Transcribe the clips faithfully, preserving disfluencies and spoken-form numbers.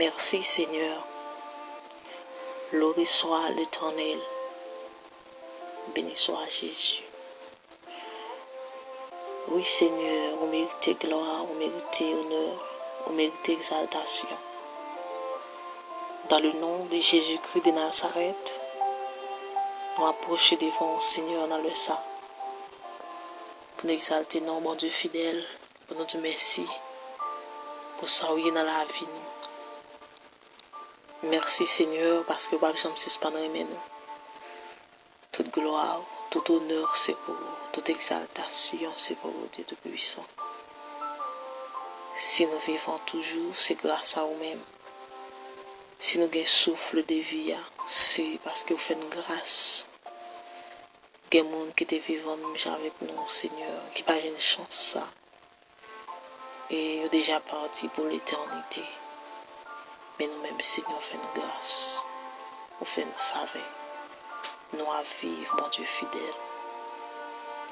Merci, Seigneur. Loué soit l'Éternel. Béni soit Jésus. Wi, Senyè, ou merite glwa, ou merite onè, ou merite egzaltasyon. Dans le nom de Jésus-Christ de Nazareth, nou apwoche devan w, Senyè, nan lè sa, pou n egzalte non w, Bondye fidèl, pou nou di w mèsi pou sa w ye nan lavi nou. Mèsi, Senyè, paske w p ap janm sispann renmen nou. Tout glwa, tout onè se pou ou, tout egzaltasyon se pou ou, Dye Toupisan. Si nou vivan toujou, se gras a ou menm. Si nou gen souf de vi a, se paske w fè n gras. Gen moun ki te vivan menm jan avèk nou, Senyè, ki pa jwenn chans sa. E yo deja pati pou letènite. Men nou menm, Senyè, w fè n gras, ou fè n favè. Nou ap viv, Bondye fidèl.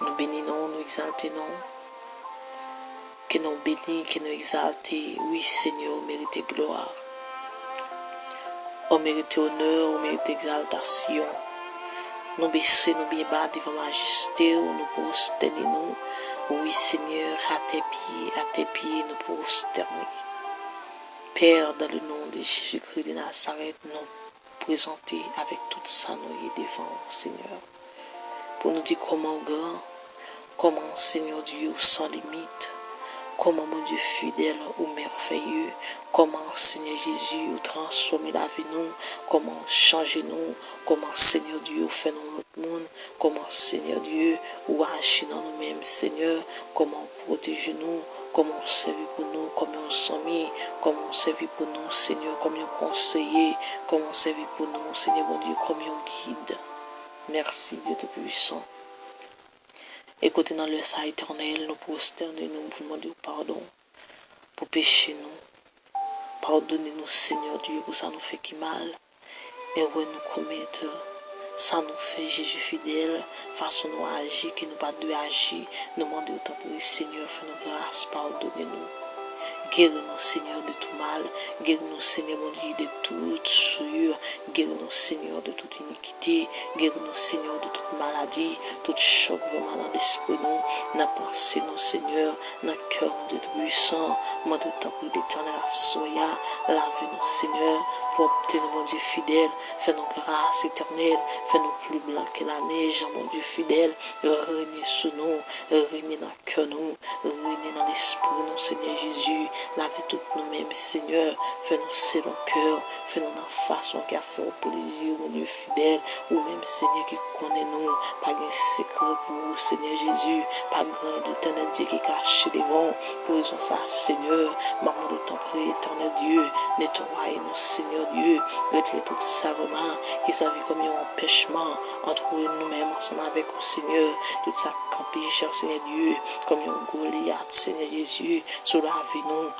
Nou beni non w, nou egzalte non w. Ke non w beni, ke non w egzalte. Wi, Senyè, ou merite glwa. Ou merite onè, ou merite egzaltasyon. Nou bese nou byen ba devan majeste w, nou pwostène nou. Wi, Senyè, atè pye, atè pye, nou pwostène. Pè, dans le nom de Jésus-Christ de Nazareth, nou prezante avèk tout sa nou ye devan w, Senyè. Pou nou di kòman w gran, kòman, Senyè Dye, ou san limit, kòman, Bondye fidèl, ou mèvèye, kòman, Senyè Jezi, ou transfòme lavi nou, kòman ou chanje nou, kòman, Senyè Dye, ou fè nou lòt moun, kòman, Senyè Dye, ou aji nan nou menm, Senyè, kòman ou pwoteje nou, kòman ou sèvi pou nou kòm yon zanmi, kòman ou sèvi pou nou, Senyè, kòm yon konseye, kòman ou sèvi pou nou, Senyè Bondye, kòm yon gid. Mèsi, Dye Toupisan. E kote nan lè sa, Etènèl, nou pwostène nou pou n mande w padon pou peche nou. Padone nou, Senyè Dye, pou sa nou fè ki mal. Erè nou komèt, sa nou fè, Jezi fidèl, fason nou aji ke nou pa t dwe aji, nou mande w tanpri, Senyè, fè nou gras, padone nou. Geri nou, Senyè, de tou mal. Geri nou, Senyè Bondye, de tout souillure. Geri nou, Senyè, de tout inikite. Geri nou, Senyè, de tout maladi, tout chòk vrèman nan lespri nou, nan panse nou, Senyè, nan kè nou, Dye Toupisan. Mande w tanpri, Letènèl, aswè a, lave nou, Senyè, pwòpte nou, Bondye fidèl, fè nou gras, Etènèl, fè nou pli blan ke lanèj, Bondye fidèl, renye sou nou, renye nan kè nou, renye nan lespri nou, Senyè Jezi, lave tout nou menm, Senyè, fè nou selon kè w, fè nou nan fason ki ap fè w plezi, Bondye fidèl, ou menm, Senyè, ki konnen nou, pa gen sekrè pou ou, Senyè Jezi, pa gen anyen, Letènèl Dye, ki kache devan w. Pou rezon sa, Senyè, m ap mande w tanpri, Etènèl Dye, netwaye nou, Senyè Dye, retire tout sa vrèman ki sèvi kòm yon anpèchman ant nou menm ansanm avèk ou, Senyè, tout sa k kanpe, chè Senyè Dye, kòm yon Golyat, Senyè Jezi, sou lavi nou.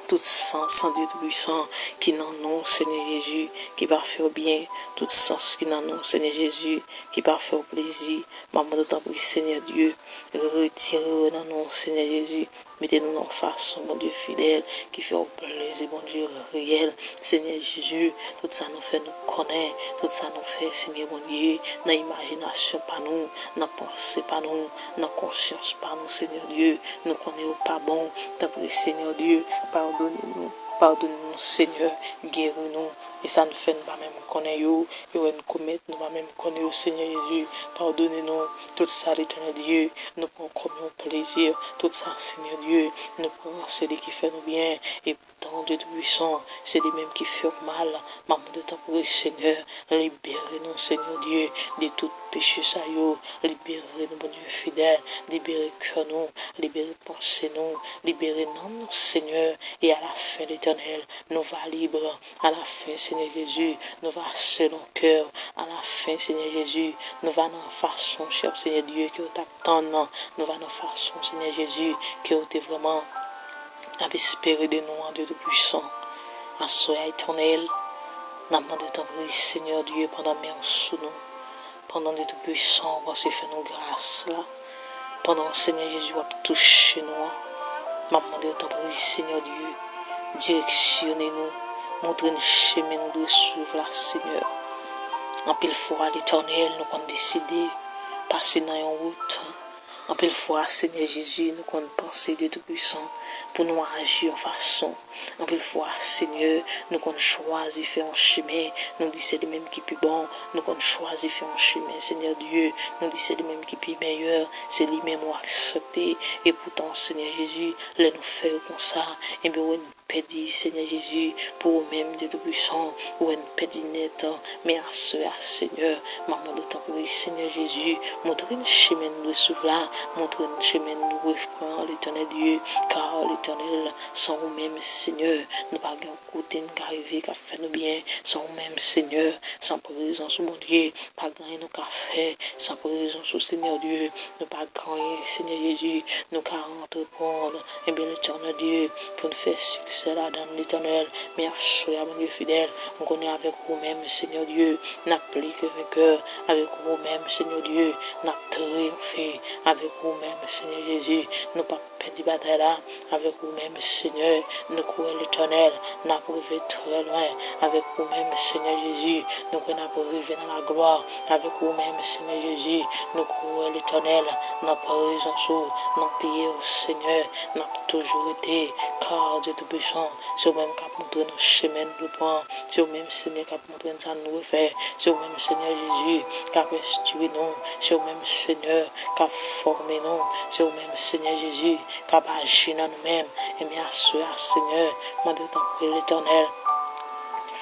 Tout san, san Dye Toupisan ki nan nou, Senyè Jezi, ki pa fè w byen. Tout san ki nan nou, Senyè Jezi, ki pa fè w plezi. M ap mande w tanpri, Senyè Dye, retire yo nan nou, Senyè Jezi. Mete nou nan yon fason, Bondye fidèl, ki fè w plezi, Bondye reyèl. Senyè Jezi, tout sa nou fè, nou konnen. Tout sa nou fè, Senyè Bondye, nan imajinasyon pa nou, nan panse pa nou, nan konsyans pa nou, Senyè Dye, nou konnen yo pa bon. Tanpri, Senyè Dye, padone nou. Padone nou, Senyè, geri nou. E sa n fè, n pa menm konnen yo. Erè n komèt, nou pa menm konnen yo, Senyè Jezi. Padone nou. Tout sa, Letènèl Dye, nou pran kòm yon plezi. Tout sa, Senyè Dye, nou pran, se li ki fè nou byen. E poutan, Dye Toupisan, se li menm ki fè w mal. M ap mande w tanpri, Senyè, libere nou, Senyè Dye, de tout peche sa yo. Libere nou, Bondye fidèl. Libere kè nou. Libere panse nou. Libere nanm nou, Senyè. E alafen, Letènèl, nou va lib. Alafen, Senyè Jezi, nou va selon kè w. Alafen, Senyè Jezi, nou va nan fason, chè Senyè Dye, ke w t ap tann nan. Nou va nan fason, Senyè Jezi, ke w te vrèman ap espere de nou an, Dye Toupisan. Aswè a, Etènèl, n ap mande w tanpri, Senyè Dye, pandan men w sou nou, pandan Dye Toupisan w pase fè nou gras la, pandan Senyè Jezi w ap touche nou an, m ap mande w tanpri, Senyè Dye, direksyone nou, Montre n chemen nou dwe swiv la, Senyè. Anpil fwa, Letènèl, nou konn deside pase nan yon wout. Anpil fwa, Senyè Jezi, nou konn panse, Dye Toupisan, pou nou aji yon fason. Anpil fwa, Senyè, nou konn chwazi fè yon chemen, nou di se li menm ki pi bon. Nou konn chwazi fè yon chemen, Senyè Dye, nou di se li menm ki pi meyè, se li menm ou aksepte. Epoutan, Senyè Jezi, lè nou fè yo konsa, ebyen, ou wè n pèdi, Senyè Jezi, pou ou menm, Dye Toupisan, ou wè n pèdi nèt. Men aswè a, Senyè, m ap mande w tanpri, Senyè Jezi, montre n chemen nou dwe swiv la, montre n chemen nou dwe pran, Letènèl Dye, ka, Letènèl, san ou menm, Senyè, nou pa gen yon kote n ka rive k ap fè nou byen, san ou menm, Senyè, san prezans ou, Bondye, pa gen anyen nou ka fè, san prezans ou, Senyè Dye, nou pa gen anyen, Senyè Jezi, nou ka antreprann. Ebyen, Letènèl Dye, pou n fè siksè ladan l, Letènèl, men aswè a, Bondye fidèl, m konnen avèk ou menm, Senyè Dye, n ap pli ke venkè, avèk ou menm, Senyè Dye, n ap triyonfe, avèk ou menm, Senyè Jezi, nou p ap pèdi batay la, avèk ou menm, Senyè, nou kwè, Letènèl, n ap rive trè lwen, avèk ou menm, Senyè Jezi, nou kwè n ap rive nan laglwa, avèk ou menm, Senyè Jezi, nou kwè, Letènèl, nan prezans ou, nan pye w, Senyè, n ap toujou rete, ka Dye Toupisan, se ou menm k ap montre nou chemen nou dwe pran, se ou menm, Senyè, k ap montre n sa n dwe fè, se ou menm, Senyè Jezi, k ap enstwi nou, se ou menm, Senyè, k ap fòme nou, se ou menm, Senyè Jezi, k ap aji nan nou menm. Ebyen, aswè a, Senyè, mande w tanpri, Letènèl,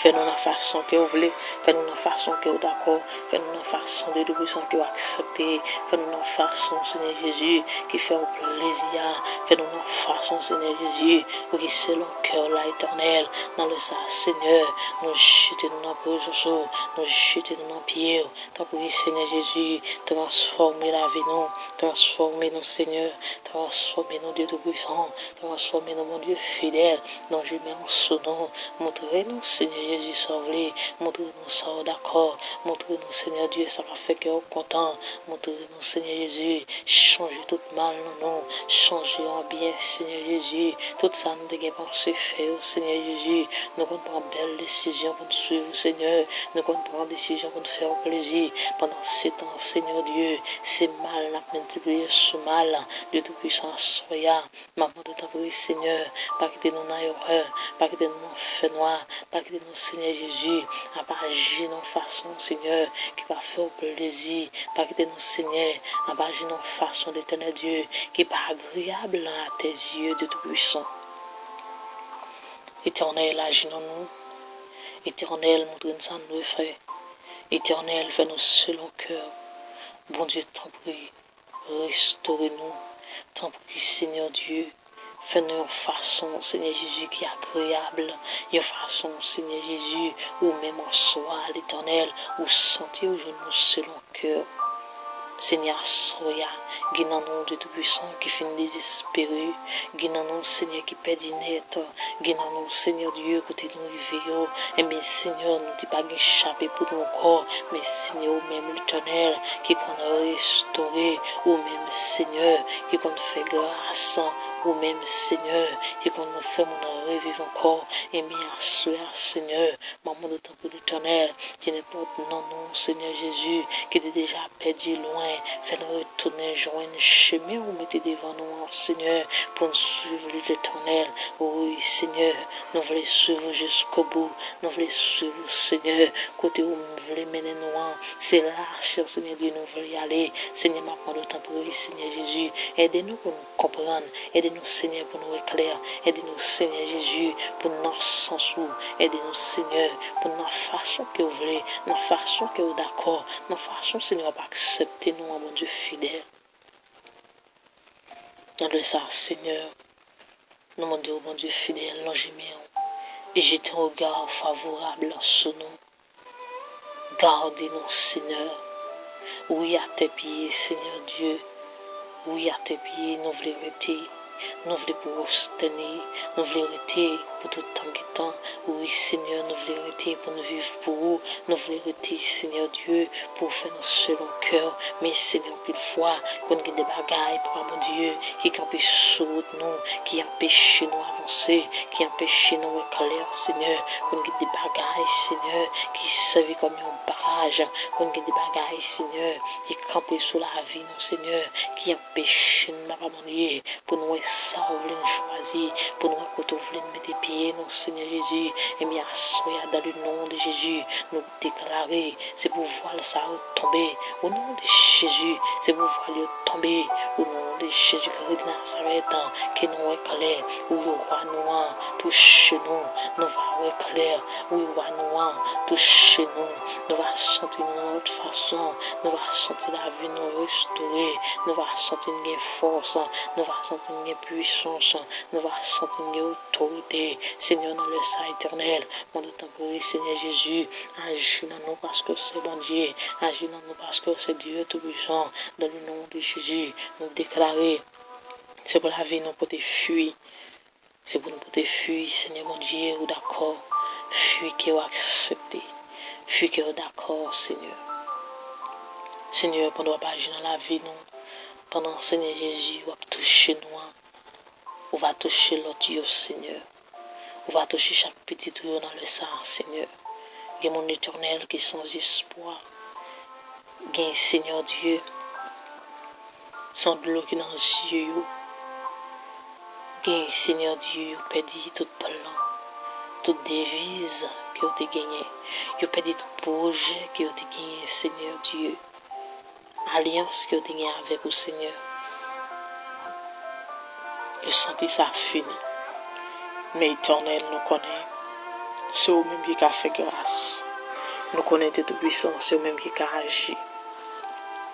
fè nou nan fason ke w vle, fè nou nan fason ke w dakò, fè nou nan fason, Dye Toupisan, ke w aksepte, fè nou nan fason, Senyè Jezi, ki fè w plezi a, fè nou nan fason, Senyè Jezi, ou ki selon kè w la, Letènèl. Nan lè sa a, Senyè, nou jete nou nan prezans ou, nou jete nou nan pye w. Tanpri, Senyè Jezi, transfòme lavi nou, transfòme nou, Senyè, transfòme nou, Dye Toupisan, transfòme nou, Bondye fidèl, lonje men w sou nou, montre nou, Senyè Jezi, sa w vle, montre nou sa w dakò, montre nou, Senyè Dye, sa k ap fè kè w kontan, montre nou, Senyè Jezi, chanje tout mal nan nou, chanje yo an byen, Senyè Jezi, tout sa n te gen panse fè yo, Senyè Jezi, nou konn pran bèl desizyon pou n swiv ou, Senyè, nou konn pran desizyon pou n fè w plezi, pandan se tan, Senyè Dye, se mal n ap miltipliye sou mal, Dye Toupisan, aswè a, m ap mande w tanpri, Senyè, pa kite nou nan erè, pa kite nou nan fènwa, pa kite nou, Senyè Jezi, ap aji nan yon fason, Senyè, ki pa fè w plezi, pa kite nou, Senyè, ap aji nan yon fason, Letènèl Dye, ki pa agreyab à tes yeux, Dye Toupisan. Etènèl, aji nan nou. Etènèl, montre n sa n dwe fè. Etènèl, fè nou selon kè w. Bondye, tanpri, restore nou. Tanpri, Senyè Dye, fè nou yon fason, Senyè Jezi, ki agreyab, yon fason, Senyè Jezi, ou menm an swa, Letènèl, ou santi ou jwenn nou selon kè w. Senyè, aswè a, gen nan nou, Dye Toupisan, ki fin dezespere, gen nan nou, Senyè, ki pèdi nèt, gen nan nou, Senyè Dye, kote nou rive yo, enben, Senyè, nou di pa gen chape pou nou ankò, men, Senyè, ou menm, Letènèl, ki konn restore, ou menm, Senyè, ki konn fè gras, ou menm, Senyè, ki konn fè moun reviv ankò, enben, aswè a, Senyè, m ap mande w tanpri, Letènèl, ke nenpòt nan nou, Senyè Jezi, ki te deja pèdi lwen, fè nou retounen jwenn chemen ou mete devan nou an, Senyè, pou n swiv li, Letènèl. Wi, Senyè, nou vle swiv ou jiskobout, nou vle swiv ou, Senyè, kote ou vle mennen nou an, se la, chè Senyè Dye, nou vle ale. Senyè, m ap mande w tanpri, Senyè Jezi, ede nou pou n konprann, ede nou, Senyè, pou nou eklè, ede nou, Senyè Jezi, pou n nan sans ou, ede nou, Senyè, pou n nan fason ke w vle, nan fason ke w dakò, nan fason, Senyè, w ap aksepte nou an, Bondye fidèl. Nan lè sa, Senyè, nou mande w, Bondye fidèl, lonje men w e jete yon rega favorab sou nou. Gade nou, Senyè. Wi, atè pye, Senyè Dye. Wi, atè pye, nou vle rete. Nou vle pou w stène, nou vle rete pou tout tan ki tan. Wi, Senyè, nou vle rete pou n viv pou ou. Nou vle rete, Senyè Dye, pou w fè nou selon kè w. Men, Senyè, anpil fwa, konn gen de bagay, Papa Bondye, ki kanpe sou wout nou, ki anpeche nou avanse, ki anpeche nou wè klè, Senyè. Konn gen de bagay, Senyè, ki sèvi kòm yon baraj. Konn gen de bagay, Senyè, ki kanpe sou lavi nou, Senyè, ki anpeche n, Papa Bondye, pou n wè sa w vle n chwazi, pou n wè kote w vle n mete pye nou, Senyè Jezi. Ebyen, aswè a, dans le nom de Jésus, nou deklare, se pou vwal sa yo tonbe, o non de Jezi, se pou vwal yo tonbe, o non de Jezi Kris de Nazarèt, ke nou wè klè, wi, wa nou an, touche nou, nou va wè klè, wi, wa nou an, touche nou, nou va santi nou yon lòt fason, nou va santi lavi nou restore, nou va santi n gen fòs, nou va santi n gen pwisans, nou va santi n gen otorite. Senyè, nan lè sa, Etènèl, mwen nou tanpri, Senyè Jezi, aji nan nou paske w se Bondye, aji nan nou paske w se Dye Toupisan. Dans le nom de Jésus, nou deklare, se pou lavi nou pote fwi. Se pou nou pote fwi, Senyè Bondye, ou dakò. Fwi ke w aksepte. Fwi ke w dakò, Senyè. Senyè, pandan w ap aji nan lavi nou, pandan, Senyè Jezi, w ap touche nou an, ou va touche lòt yo, Senyè. Ou va touche chak pitit ou yo nan lè sa a, Senyè. Gen moun, Letènèl, ki san espwa. Gen, Senyè Dye, san dlo ki nan zye yo. Gen, Senyè Dye, yo pèdi tout plan, tout deviz ke yo te genyen. Yo pèdi tout pwojè ke yo te genyen, Senyè Dye. Alyans ke yo te genyen avèk ou, Senyè. Yo santi sa fini. Men, Etènèl, nou konnen se ou menm ki ka fè gras. Nou konnen, Dye Toupisan, se ou menm ki ka aji.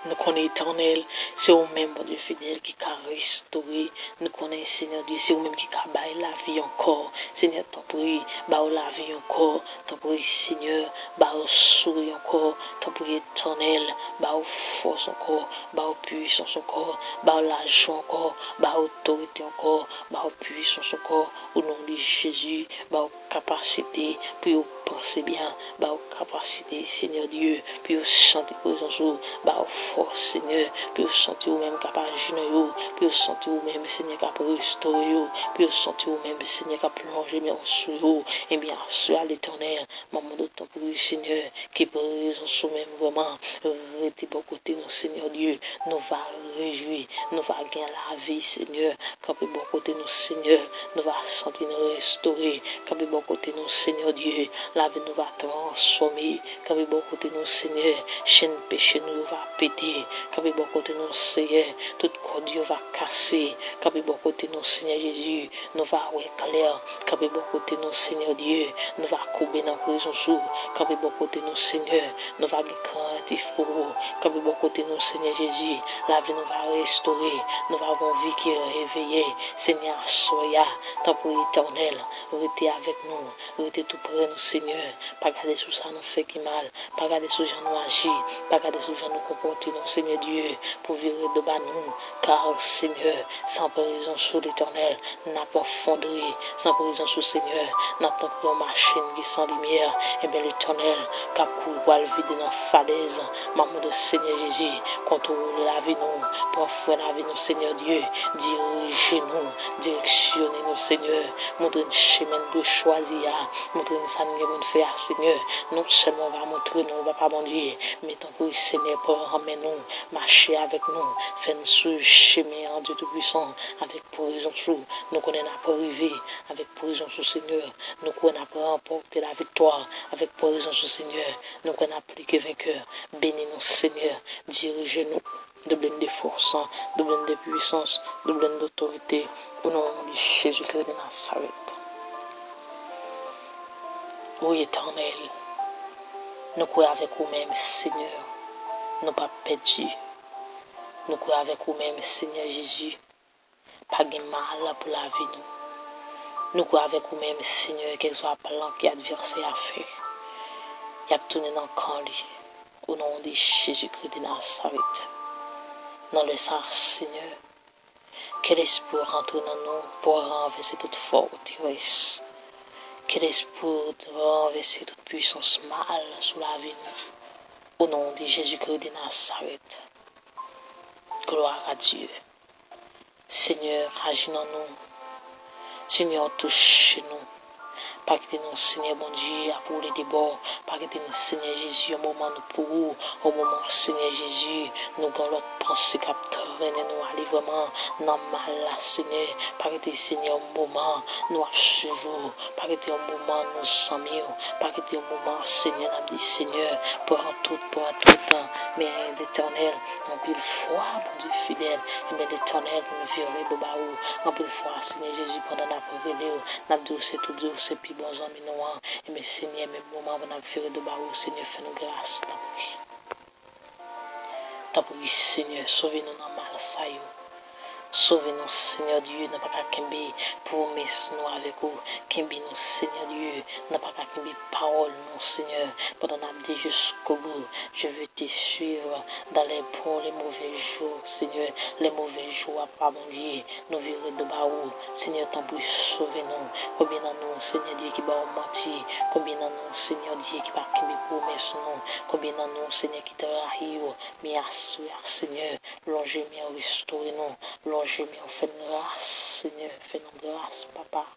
Nou konnen, Etènèl, se ou menm, Bondye fidèl, ki ka restore. Nou konnen, Senyè Dye, se ou menm ki ka bay lavi ankò. Senyè, tanpri, ba yo lavi ankò. Tanpri, Senyè, ba yo souri ankò. Tanpri, Etènèl, ba yo fòs ankò. Ba yo pwisans ankò. Ba yo lajwa ankò. Ba yo otorite ankò. Ba yo pwisans ankò. O non de Jezi, ba yo kapasite pou yo panse byen. Ba yo kapasite, Senyè Dye, pou yo santi prezans ou. Ba yo fòs, Senyè, pou yo santi ou menm k ap aji nan yo, pou yo santi ou menm, Senyè, k ap restore yo, pou yo santi ou menm, Senyè, k ap lonje men w sou yo. Ebyen, aswè a, Letènèl, m ap mande w tanpri, Senyè, ke prezans ou menm vrèman rete bò kote nou, Senyè Dye. Nou va rejwi, nou va gen lavi, Senyè. Kanpe bò kote nou, Senyè. Nou va santi n restore. Kanpe bò kote nou, Senyè Dye. Lavi nou va transfòme. Kanpe bò kote nou, Senyè. Chenn peche nou yo va pete. Kanpe bò kote nou, Senyè. Tout kòd yo va kase. Kanpe bò kote nou, Senyè Jezi. Nou va wè klè. Kanpe bò kote nou, Senyè Dye. Nou va koube nan prezans ou. Kanpe bò kote nou, Senyè. Nou va gen krentif pou ou. Kanpe bò kote nou, Senyè Jezi. Lavi nou va restore. Nou va gen yon vi ki reveye. Senyè, aswè a, tanpri, Etènèl, rete avèk nou. Rete tou prè nou, Senyè. Pa gade sou sa nou fè ki mal. Pa gade sou jan nou aji. Pa gade sou jan nou konpòte nou, Senyè Dye, pou vire do ba nou. Kar, Senyè, san prezans ou, Letènèl, n ap efondre. San prezans ou, Senyè, n ap tankou yon machin ki san limyè. Ebyen, Letènèl, k ap kouri pou al vide nan falèz. M ap mande w, Senyè Jezi, kontwole lavi nou. Pran fren lavi nou, Senyè Dye. Dirije nou. Direksyone nou, Senyè. Montre n chemen n dwe chwazi a. Montre n sa n gen pou n fè a, Senyè. Non sèlman w va montre nou, Papa Bondye, men tankou, Senyè, pran men nou, mache avèk nou, fè n swiv chemen an, Dye Toupisan, avèk prezans ou. Nou konnen n ap rive avèk prezans ou, Senyè. Nou kwè n ap ranpòte laviktwa avèk prezans ou, Senyè. Nou kwè n ap pli ke venkè. Beni nou, Senyè. Dirije nou. Double n de fòs, double n de pwisans, double n dotorite. O non de Jezikri de Nazarèt. Wi, Etènèl, nou kwè avèk ou menm, Senyè. Nou p ap pèdi. Nou kwè avèk ou menm, Senyè Jezi. Pa gen mal pou lavi nou. Nou kwè avèk ou menm, Senyè, kèlkeswa plan ke advèsè a fè, y ap tounen nan kan li. O non de Jezikri de Nazarèt. Nan lè sa a, Senyè, Ke Lespri w rantre nan nou pou ranvèse tout fòterès. Ke Lespri w ranvèse tout pwisans mal sou lavi nou. O non de Jezikri de Nazarèt. Glwa a Dye. Senyè, aji nan nou. Senyè, touche nou. Pa kite nou, Senyè Bondye, ap woule de bò. Pa kite nou, Senyè Jezi, yon moman nou pou ou. Yon moman, Senyè Jezi, nou gen lòt panse k ap trennen nou ale vrèman nan mal la, Senyè. Pa kite, Senyè, yon moman nou ap swiv ou. Pa kite yon moman nou zanmi w. Pa kite yon moman, Senyè, n ap di, Senyè, pran tout, pran tout. Men, Letènèl, anpil fwa, Bondye fidèl, men Letènèl, nou vire do ba ou. Anpil fwa, Senyè Jezi, pandan n ap rele w, n ap di w se tout, di w se pi bon zanmi nou an. Ebyen, Senyè, menm moman pou n ap vire do ba ou, Senyè, fè nou gras, tanpri. Tanpri, Senyè, sove nou nan mal sa yo. Sove nou, Senyè Dye, nou pa ka kenbe pwomès nou avèk ou. Kenbe nou, Senyè Dye, nou pa ka kenbe pawòl nou, Senyè. Pandan n ap di jusqu'au bout, je veux te suivre dans les bons, les mauvais jours, Senyè. Les mauvais jours, apa Bondye, nou vire do ba ou. Senyè, tanpri, sove nou. Konbyen nan nou, Senyè Dye, ki ba w manti? Konbyen nan nou, Senyè Dye, ki pa kenbe pwomès nou? Konbyen nan nou, Senyè, ki trayi w? Men aswè a, Senyè, lonje men w, restore nou. Lonje men w, fè n gras, Senyè, fè nou gras, Papa.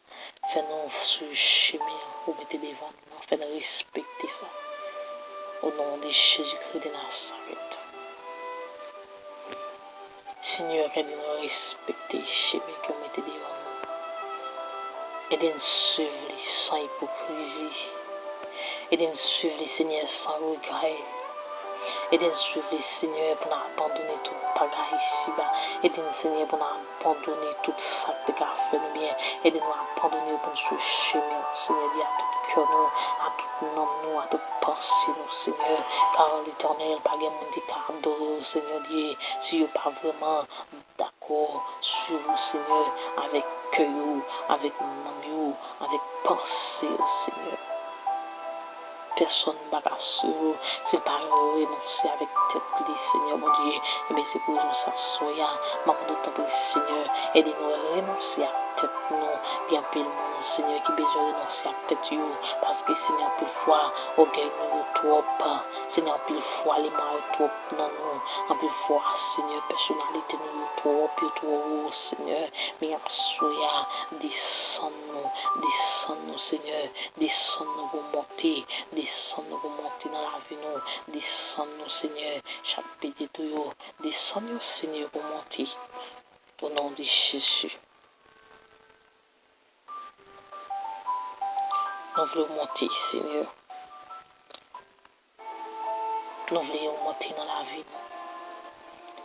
Fè nou swiv chemen ou mete devan nou an, fè n respekte sa. O non de Jezikri de Nazarèt. Senyè, ede n respekte chemen ke w mete devan nou. Ede n swiv li san ipokrizi. Ede n swiv li, Senyè, san regrè. Ede n swiv li, Senyè, pou n abandone tout bagay isiba. Ede n, Senyè, pou n abandone tout sa k te ka fè nou byen. Ede n abandone yo pou n swiv chemen w, Senyè, li a tout kè nou, a tout nanm nou, a tout panse nou, Senyè. Kar Letènèl, pa gen moun ki ka adore w, Senyè Dye, si yo pa vrèman dakò swiv ou, Senyè, avèk kè yo, avèk nanm yo, avèk panse yo, Senyè. Pèsonn pa ka swiv ou si l pa renonse avèk tèt li, Senyè Bondye. Ebyen, se pou rezon sa, aswè a, m ap mande w, tanpri, Senyè, ede nou renonse ak tèt nou. Gen anpil moun, Senyè, ki bezwen renonse ak tèt yo, paske, Senyè, anpil fwa, ògèy nou yo twòp. Senyè, anpil fwa, limwa yo twòp nan nou. Anpil fwa, Senyè, pèsonalite nou yo twòp, yo twò wo, Senyè. Men aswè a, desann nou, desann nou, Senyè. Desann nou pou monte, desann nou pou monte nan lavi nou. Desann nou, Senyè, chak pye tou yo. Desann yo, Senyè, pou monte. O non de Jezi. Nou vle w monte, Senyè. Nou vle w monte nan lavi nou.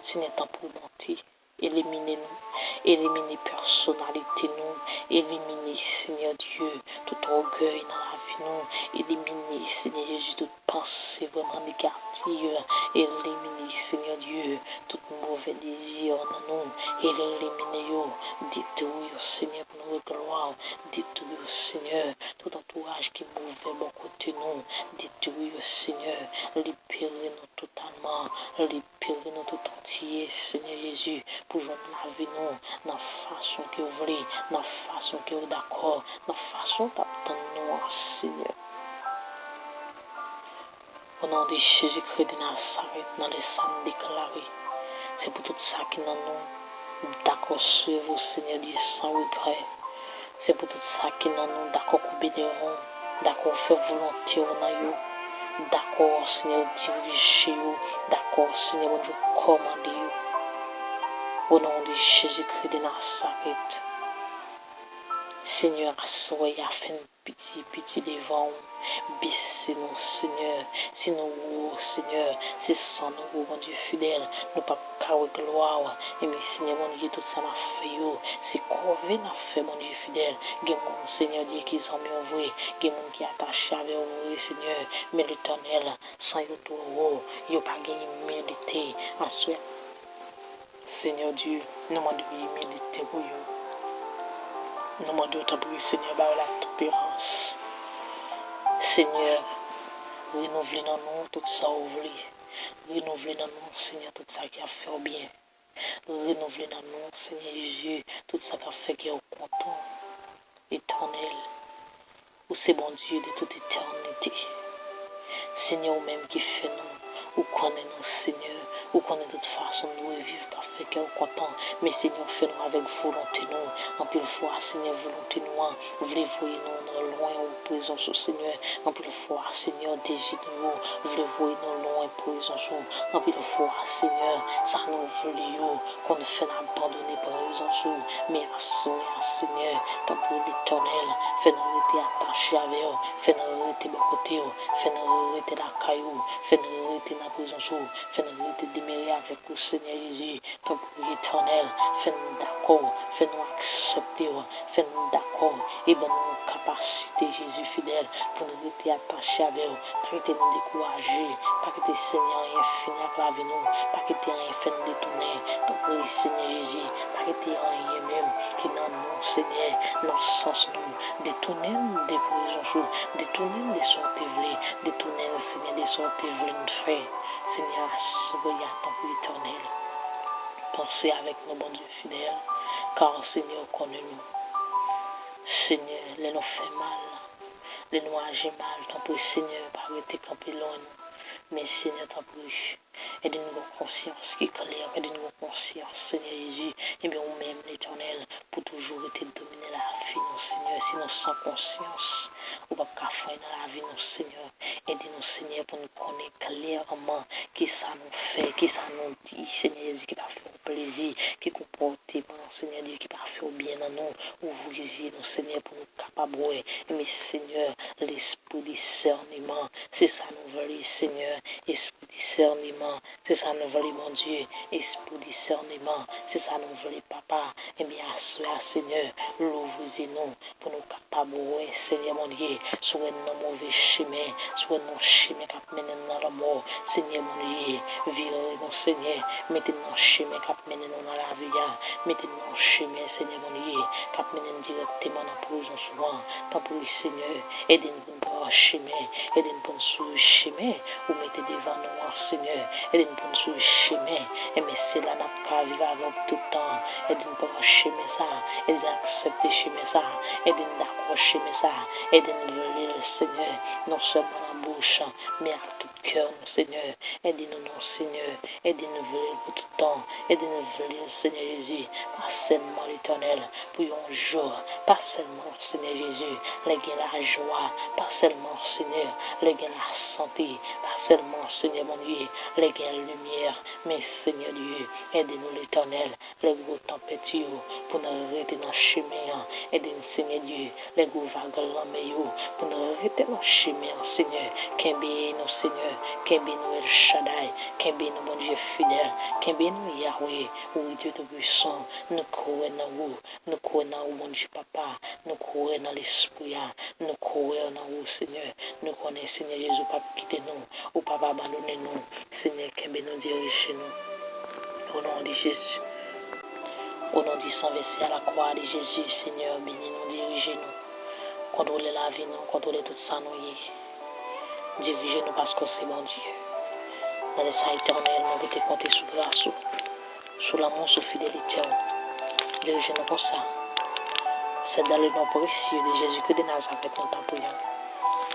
Senyè, tanpri, monte. Elimine nou. Elimine pèsonalite nou. Elimine, Senyè Dye, tout ògèy nan lavi nou. Elimine, Senyè Jezi, tout panse vrèman negatif. Elimine, Senyè Dye, tout movè dezi nan nou. Elimine yo. Detwi yo, Senyè, pou nou wè glwa w. Detwi yo, Senyè. Tout antouraj ki movè bò kote nou, detwi yo, Senyè. Libere nou totalman. Libere nou tout antye, Senyè Jezi, pou jwenn lavi nou nan fason ke w vle, nan fason ke w dakò, nan fason w t ap tann nou an, Senyè. O non de Jezikri de Nazarèt, nan lè sa m deklare, se pou tout sa ki nan nou dakò swiv ou, Senyè Dye, san regrè. Se pou tout sa ki nan nou dakò koube devan w, dakò fè volonte w nan yo, dakò, Senyè, dirije yo, dakò, Senyè Bondye, kòmande yo. O non de Jezikri de Nazarèt, Senyè, aswè a, fè n piti, piti devan w. Bese nou, Senyè. Si nou wo, Senyè, se san nou wo, Bondye fidèl, nou p ap ka wè glwa w. Ebyen, Senyè Bondye, tout sa n ap fè yo, se kòve n ap fè, Bondye fidèl. Gen moun, Senyè Dye, ki zanmi w vre. Gen moun ki atache avè w vre, Senyè. Men Letènèl, san yo twò wo, yo pa gen imilite. Aswè, Senyè Dye, nou mande w imilite pou yo. Nou mande w, tanpri, Senyè, ba yo latolérans. Senyè, renouvle nan nou tout sa w vle. Renouvle nan nou, Senyè, tout sa ki ap fè w byen. Renouvle nan nou, Senyè Jezi, tout sa k ap fè kè w kontan. Etènèl, ou se Bondye de tout etènite. Senyè, ou menm ki fè nou, ou konnen nou, Senyè, ou konnen tout fason nou dwe viv k ap fè kè w kontan. Men, Senyè, ou fè nou avèk volonte nou. Anpil fwa, Senyè, volonte nou an vle voye nou nan lwen ou prezans ou, Senyè. Anpil fwa, Senyè, dezi nou yo vle voye nou lwen prezans ou. Anpil fwa, Senyè, sa nou vle yo konn fè n abandone prezans ou. Men aswè a, Senyè, tanpri Letènèl, fè nou rete atache avè w, fè nou rete bò kote w, fè nou rete lakay ou, fè nou rete nan prezans ou, fè nou rete demere avèk ou, Senyè Jezi. Tanpri Letènèl, fè n dakò, fè nou aksepte w, fè n dakò, e ban nou kapasite, Jezi fidèl, pou nou rete atache avè w. Pa kite nou dekouraje, pa kite, Senyè, anyen fini ak lavi nou, pa kite anyen fè n detounen. Tanpri, Senyè Jezi, pa kite anyen menm ki nan nou, Senyè, nan sans nou, detounen n de prezans ou, detounen n de sa w te vle, detounen n, Senyè, de sa w te vle n fè. Senyè, aswè a, tanpri, Etènèl, panse avèk nou, Bondye fidèl, kar, Senyè, ou konnen nou. Senyè, lè nou fè mal, lè nou aji mal, tanpri, Senyè, pa rete kanpe lwen nou. Men, Senyè, tanpri, ede n gen yon konsyans ki klè, ede n gen yon konsyans, Senyè Jezi, ebyen, ou menm, Letènèl, pou toujou rete domine lavi nou, Senyè. Si nou san konsyans, ou p ap ka fè anyen nan lavi nou, Senyè. Ede nou, Senyè, pou n konnen klèman kisa nou fè, kisa nou di, Senyè Jezi, ki pa fè w plezi, ki konpòteman, Senyè Dye, ki pa fè w byen nan nou. Ouvri zye nou, Senyè, pou nou kapab wè. Men, Senyè, lespri disèneman, se sa nou vle, Senyè. Espri disèneman, se sa nou vle, Bondye. Espri disèneman, se sa nou vle, Papa. Ebyen, aswè a, Senyè, louvri zye nou pou nou kapab wè, Senyè Bondye, si w wè n nan move chemen, si w wè n nan chemen k ap mennen n nan lanmò, Senyè Bondye, vire nou, Senyè, mete n nan chemen k ap mennen nou nan lavi a, mete n nan chemen, Senyè Bondye, k ap mennen n dirèkteman nan prezans ou an. Tanpri, Senyè, ede n pou n pran chemen, ede n pou n swiv chemen ou mete devan nou an, Senyè. Ede n pou n swiv chemen, enben se la n ap ka viv avè w pou tout tan. Ede n pran chemen sa, ede n aksepte chemen sa, ede n dakò chemen sa, ede n vle l, Senyè, non sèlman nan bouch, men ak tout kè nou, Senyè. Ede nou, non, Senyè. Ede n vle l pou tout tan. Ede n vle l, Senyè Jezi. Pa sèlman, Letènèl, pou yon jou. Pa sèlman, Senyè Jezi, lè gen lajwa. Pa sèlman, Senyè, lè gen lasante. Pa sèlman, Senyè Bondye, lè gen limyè. Men, Senyè Dye, ede nou, Letènèl, lè gwo tanpèt yo, pou n rete nan chemen an. Ede n, Senyè Dye, lè gwo vag lanmè yo, pou n rete nan chemen an, Senyè. Kenbe nou, Senyè. Kenbe nou, El Shaddai. Kenbe nou, Bondye fidèl. Kenbe nou, Yahweh. Wi, Dye Toupisan, nou kwè nan ou. Nou kwè nan ou, Bondye Papa. Nou kwè nan Lespri a. Nou kwè nan ou, Senyè. Nou konnen, Senyè Jezi, ou p ap kite nou. Ou p ap abandone nou. Senyè, kenbe nou, dirije nou. O non de Jezi. O non di san vèse a lakwa de Jezi, Senyè, beni nou, dirije nou. Kontwole lavi nou, kontwole tout sa nou ye. Dirije nou paske w se Bondye. Nan lè sa, Etènèl, nou rete konte sou gras ou, sou lanmou, sou fidelite w. Dirije nou konsa. C'est dans le nom précieux de Jésus-Christ de Nazareth nou ta priye.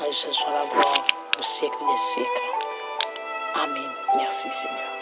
À Dieu soit la gloire au siècle des siècles. Amen. Merci, Seigneur.